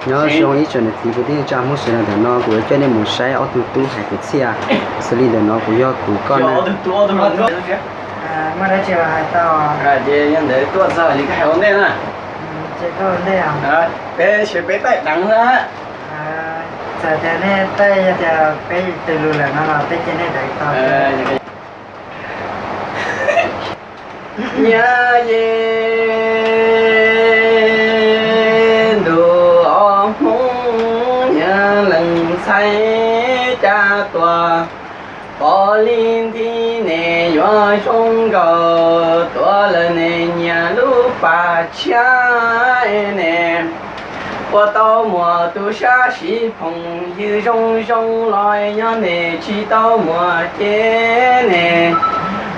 Nyob zoo ib tsoom niam txiv kwv tij neej tsa Hmoob sawv daws, ntawm no kuv yuav coj nej mus saib ob tug tub hais kwv txhiaj. Xws li ntawm no kuv yog kuv koj na. Muaj dab tsi hais tau? Ces yog ntawd tuaj txog ces koj hais ua ntej na. Ces koj ua ntej os. Peb sawv peb taij deev na. Txawm tias nej taij, yog tias peb twg lus lawm no los peb cia nej deev tau. Nyab ye, ntu ob Hmoob nyab leej ntxhais caj tuaj, pom li nthi ne yuav zoo nkaus tuaj lawm ne nyias lub pas tshiab ne. Puas tau muaj tus sab siv phooj ywg zoo zoo los nyob ne tsis tau muaj ces ne.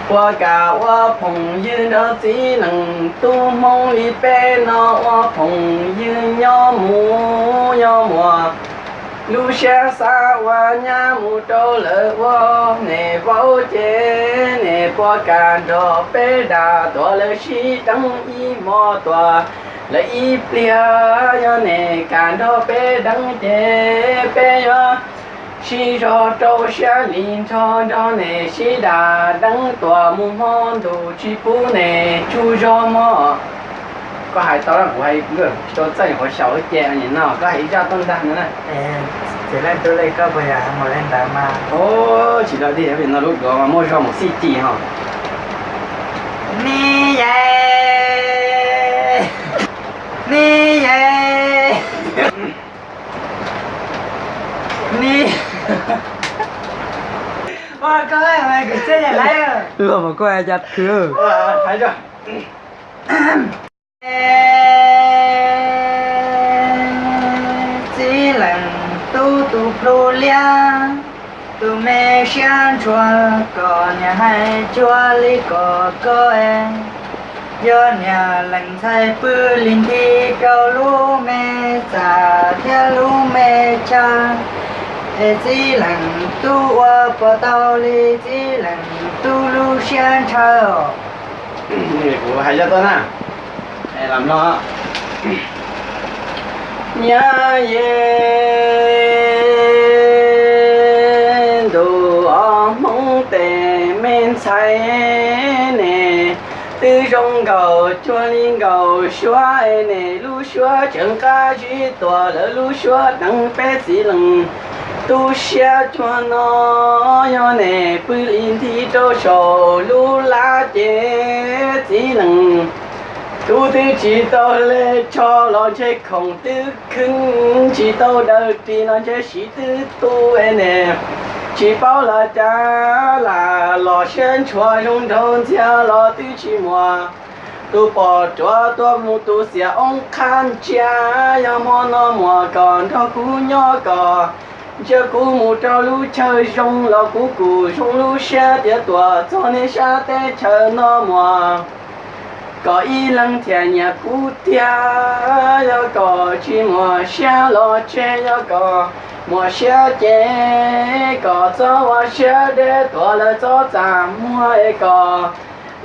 Puas kam ua phooj ywg nrog txiv leej tub Hmoob li peb no ua phooj ywg nyob mus nyob muaj lub siab xav ua nyab mus rau lawv ua ne vauv ces ne. Puas kam nrog peb dag tuaj lawv sib deev ib hmo tuaj lawv ib pliag yog ne kam nrog peb deev ces peb yuav sib zog rau siab li nrog nrog ne sib dag deev tuaj mus hmo ntuj tsis pub ne tsaug zog mog. Koj hais tau, kuv hais tsis tau txawj qhov xyaum ces nim no koj hais ib zaj tuaj ntag no na. Txiv leej tub li koj puas yog mus li ntawd mas? Tsis tau tiag, vim no lub duav mas muaj zog mus xij ci ho. Ni ye, ni ye, ni. Los mas koj hais cas twg? Txiv leej tub tus plhu liab, tus me siab ntshua kom niam hais cuag li kom koj. Yog niam leej ntxhais pw li nthi rau lub me txaj thiab lub me chaw, es txiv leej tub ua puas tau li txiv leej tub lub siab ntshaw. Kuv hais zaj tuaj na. Los mloog. Nyab ye, ntu ob Hmoob tes me ntxhais ne, twb zoo nkaus cuag li nkaus suab ne, lub suab tseem qab zib tuaj lawv lub suab deev peb txiv leej tub siab cuag no. Yog ne pw li nthi rau saum lub lab ces txiv leej tub twb tsis tau le tsho los ntshe khoom twb khwv tsis tau daws ris los ntshe siv twb tu ne. Tsis paub los cas lam los siab ntshua zoo nraug ntxiag los twb tsis muaj tus pom ruam tuaj mus tu xiam oob qhab ntsia. Yog hmo no muaj koj nrog kuv nyob koj ntsia kuv mus rau lub chaw zoo los kuv kuj zoo lub siab tias tuaj txog nej sab teb chaws no muaj koj ib leeg thiaj nyiam kuv tiag. Yog koj tsis muaj siab los tseg, yog koj muaj siab ces koj txhob ua siab deb tuaj lawv txhob txaj muag es koj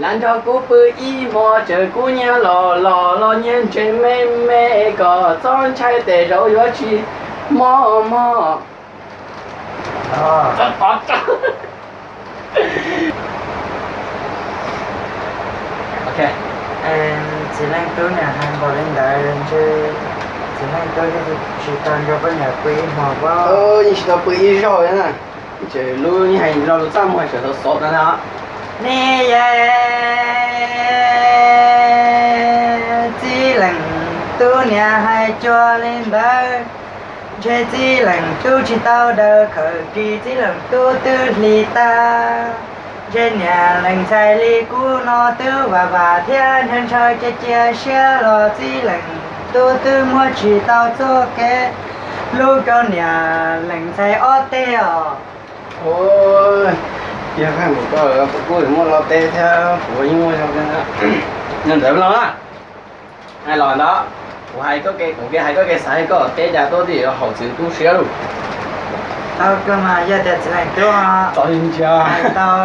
lam nrog kuv pw ib hmo, txawm kuv nyiam los los los nyiam ntsej me me es koj txhob ntshai, tej zaum yuav tsis mob mog. Txiv leej tub niam hais npaum li ntawd ntshe txiv leej tub tsis tau nrog poj niam pw ib hmo pob. Yeej tsis tau pw ib zaug na. Tseem lub hais lo lus txaj muag tseem xov xov no na. Ni ye, txiv leej tub niam hais cuag li ntawd, ntshe txiv leej tub tsis tau daws khawm ris, txiv leej tub twb hli tag. Ntshe niam leej ntxhais li kuv no twb vam vam thiab ntshaw ntshaw cia cia siab los txiv leej tub twb muab tsis tau txoj kev hlub rau niam leej ntxhais ob teg os. Yog koj kuj muaj lo teb thiab kuv yeej muaj zoo. Yog ntawd los na, hais los ntawd, kuv hais koj kev, kuv kev hais koj kev xav, koj teb cas tuaj twb haum txiv leej tub siab lauj. Tau kawg mas, yog tias txiv leej tub tau li ntsia, tau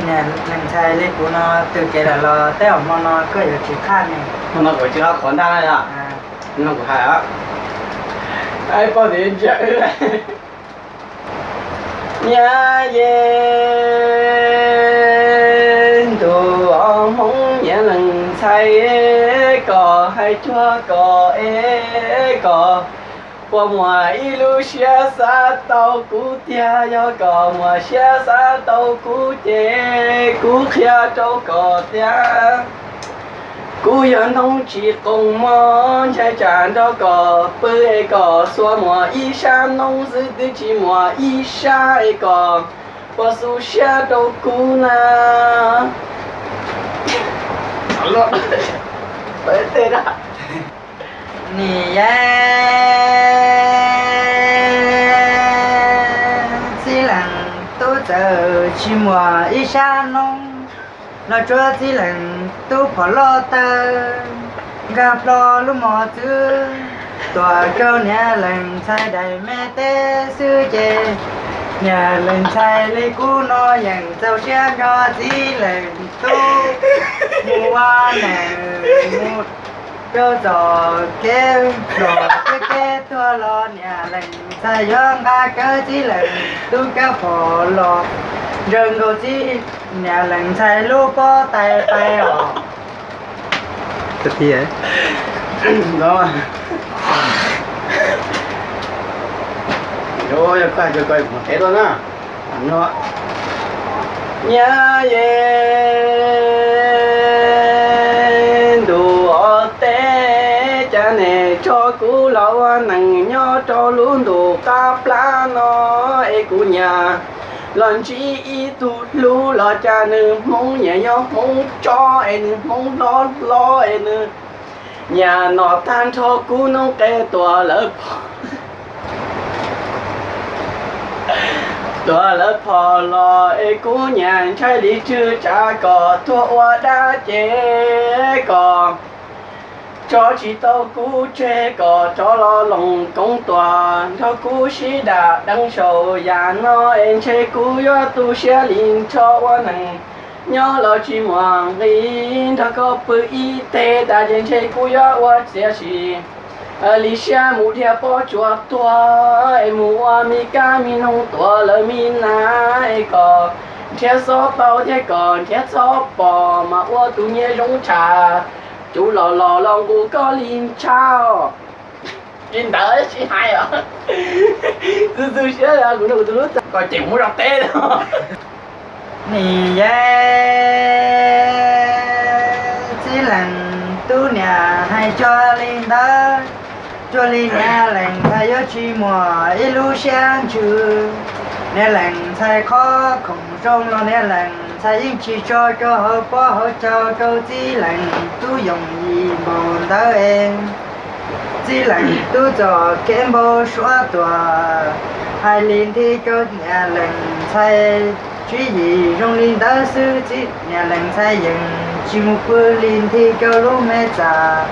niam leej ntxhais li kuv no tws kev lawm los tej zaum hmo no koj yuav tsis qhaj ne. Hmo no kuv tsis qhaj qhov ntag na yom. Kuv hais, poj niam ntsia wb. Niam yej, ntuj os Hmoob niam lees ntxhais, kom hais cuag kom es kom puas muaj ib lub siab xav tau kuv tiag. Yog kom muaj siab xav tau kuv ces kuv qhia rau kom tias kuv yog ntoo tsis qoos mog, ntshai tsam nrog kom pw es kom xuas muaj ib sab noob xwb twb tsis muaj ib sab es kom puas xu siab rau kuv na. Nim yej, txij leej tub txawm tsis muaj ib sab noob, los tsuav txij leej tub phom loj tawg, nkag plho lub mos txwv tuaj rau niam lees ntxhais daim me teb xwb ces niam lees ntxhais li kuv no yeej txaus siab nrog txij leej tub mus ua neej mus rau txoj kev phem, kev kev tuag los niam lees ntxhais yuav nqa kawg txij leej tub kab phom los ntsaws nkaus txij niam lees ntxhais lub pob tais pais os. Niam yej, ntuj os teb, cas nej tso kuv los ua neej nyob rau lub ntuj qab plab no es kuv nyiam los ntsib ib tug hlub los cas nws Hmoob nyiam nyob Hmoob tsob es nws Hmoob hlob hlob es nws nyiam noj tag nrho kuv noob qes tuam lawv phom, tuam lawv phom los es kuv nyiam ntshai li tswv tsav kom tuag ua dab ces kom tso tsis tau kuv tseg kom rov los loos koob tuam nrog kuv sib dam deev saum yam no es ntshe kuv yuav tu siab li nrho ua neeg nyob los tsis muaj nqis nrog koj pw ib teg tas ces ntshe kuv yuav ua txiav tsis li siab mus dhia pob tsuas tuag es mus ua me kab me noog tuam lawv me nas es kom nrhiav xob tau thiab kom nrhiav txhob pom mas ua tus nyiaj zoo tshaj cov los los los nqus koj li ntshab. Li ntawd tsis hais os. Txhua txhua siab kuv nrog kuv tus hlub tag koj ces mus zov teb. Nim yej, txij leej tub niam hais cuag li ntawd, cuag li niam lees ntxhais yuav tsis muaj ib lub siab ntsws. Niam lees ntxhais qhov khoom zoo los niam lees ntxhais yeej tsis tso rau hauv pob hauv caug rau txij leej tub yoom yim npaum ntawd es txij leej tub txoj kev npau suav tuaj hais li nthi rau niam lees ntxhais tswv yim zoo li ntawd xwb. Txij niam lees ntxhais yeej tsis mus pw li nthi rau lub me txaj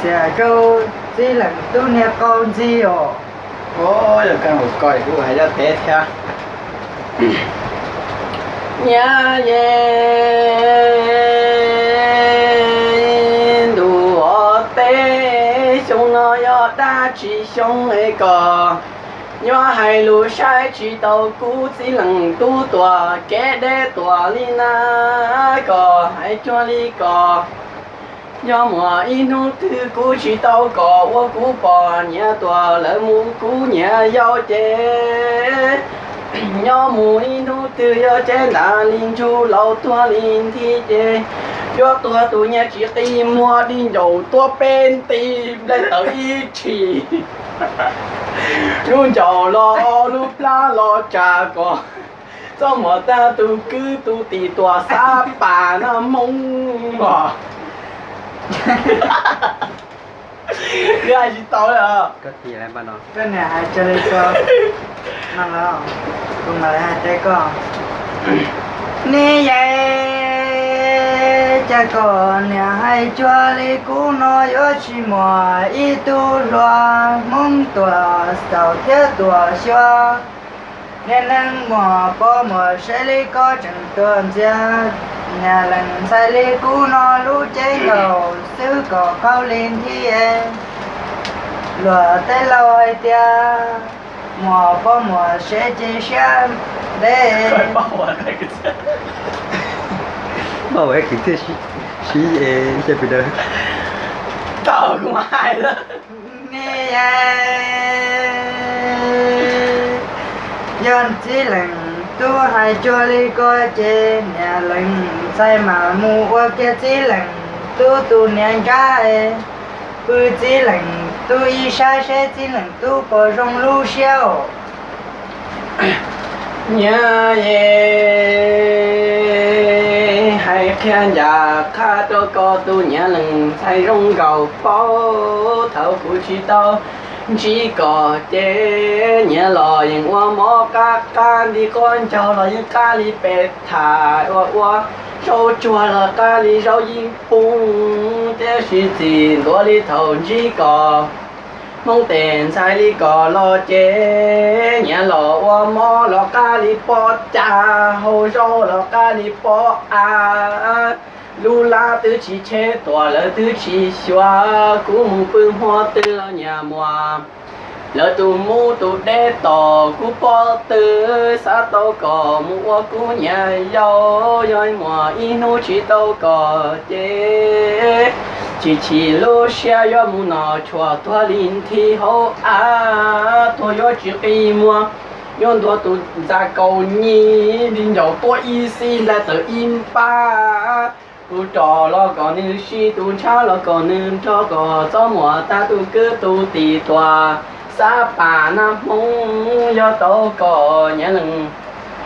xiam rau txij leej tub niag qau ntxig os. Yog koj kuv hais zaj teb thiab. Niam yej, ntuj os teb, xyoo no yog dab tsi xyoo es kom nyob hais lus saib tsis tau kuv txij leej tub tuam kev deb tuam li na, kom hais cuag li kom yog muaj ib hnub twg kuv tsis tau kom ua kuv poj niam tuam lawv mus kuv niam yau ces nyob mus ib hnub twg yog ceb ntas li ntsuj laus tuag li nthi ces yuav tuag tus nyias tsis qi muag di ncaus tuab peb nti nplej tawv ib tshis. Lub ncaus los lub plab los tsa kom txoj muag tag tus kwv tus tij tuam xab pas na Hmoob os. Nws hais tsis tau li os. Koj niam hais cuag li ko, kuv mam li hais teb koj. Niam yej, cas koj niam hais cuag li kuv no yuav tsis muaj ib tug hluas Hmoob tuam xaus thiab tuam xyuas. Niag neeg muaj pob muaj sev li koj tseem tuaj ntxias niam lees ntxhais li kuv no lub cev nkaus xwb kom qaug li nthi es. Luag tej laus hais tias muaj poj muaj sev ces siab ntev. Yog txij leej tub hais cuag li ko ces niam leej ntxhais mam mus ua kiag txij leej tub tus niam nkaj, pw txij leej tub ib sab seb txij leej tub puas zoo lub siab os. Niam, hais qhia ncaj qha rau koj, tus niam leej ntxhais zoo nkaus paub thaum kuv tsis tau ntsib koj ces niam los yeej ua mob qab qab nti, quab ncaug los yeej qab li pes tham, ua ua zaub tsuag los qab li zaub yij poob, tiam sis txij ntua li thaum ntsib koj Hmoob tes ntxhais li koj los ces niam los ua mob los qab li pob cas, hau zaub los qab li pob av, lub lab twb tsis cheb tuaj, lawv twb tsis xyuas, kuv mus pw hmo twg los niam muab lawv tus mub tus deb tom kuv pob tw, xav tau koj mus ua kuv niam yau, yog muaj ib hnub tsis tau koj ces chim chim lub siab yuav mus noj tshuaj tuag li nthi hauv av, tuag yuav tsis qi muag, yuav ntuag tus ntxa kaus nyim li ncaus tuaj ib xib nplaig tawm ib npab. Tus rog los kom nws sib, tus ntshav los kom nws nrog, kom txhob muaj tag tus kwv tus tij tuag, xav pam nab Hmoob, yog tau koj niam leej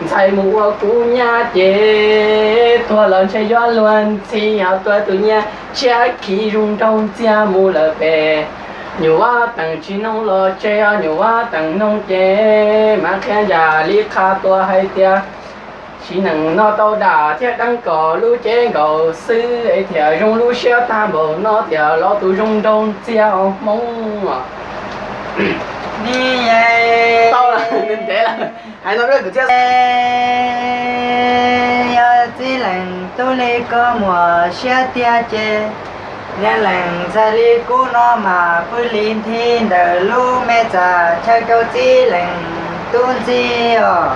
ntxhais mus ua kuv nyab ces tuag los ntshe yuav luag ntxhi, yog tuag tus nyab tshiab khiv zoo nraug ntxiag mus lawm pem nyuam vaj teem tsis noog los tseg, yog nyuam vaj teem noog ces mam qhia ncaj li qha tuaj hais tias sim neej no tau dam thiab deev kom lub cev nkaus xwb es thiaj zoo lub siab tag npaum no tias los tus zoo nraug ntxiag os Hmoob. Tau lawm, ntev lawm, hais no rau kwv tij. Yog txij leej tub li koj muaj siab tiag ces niam leej ntxhais li kuv no mas pw li nthi ntawm lub me txaj chaw rau txij leej tub ntxiv os.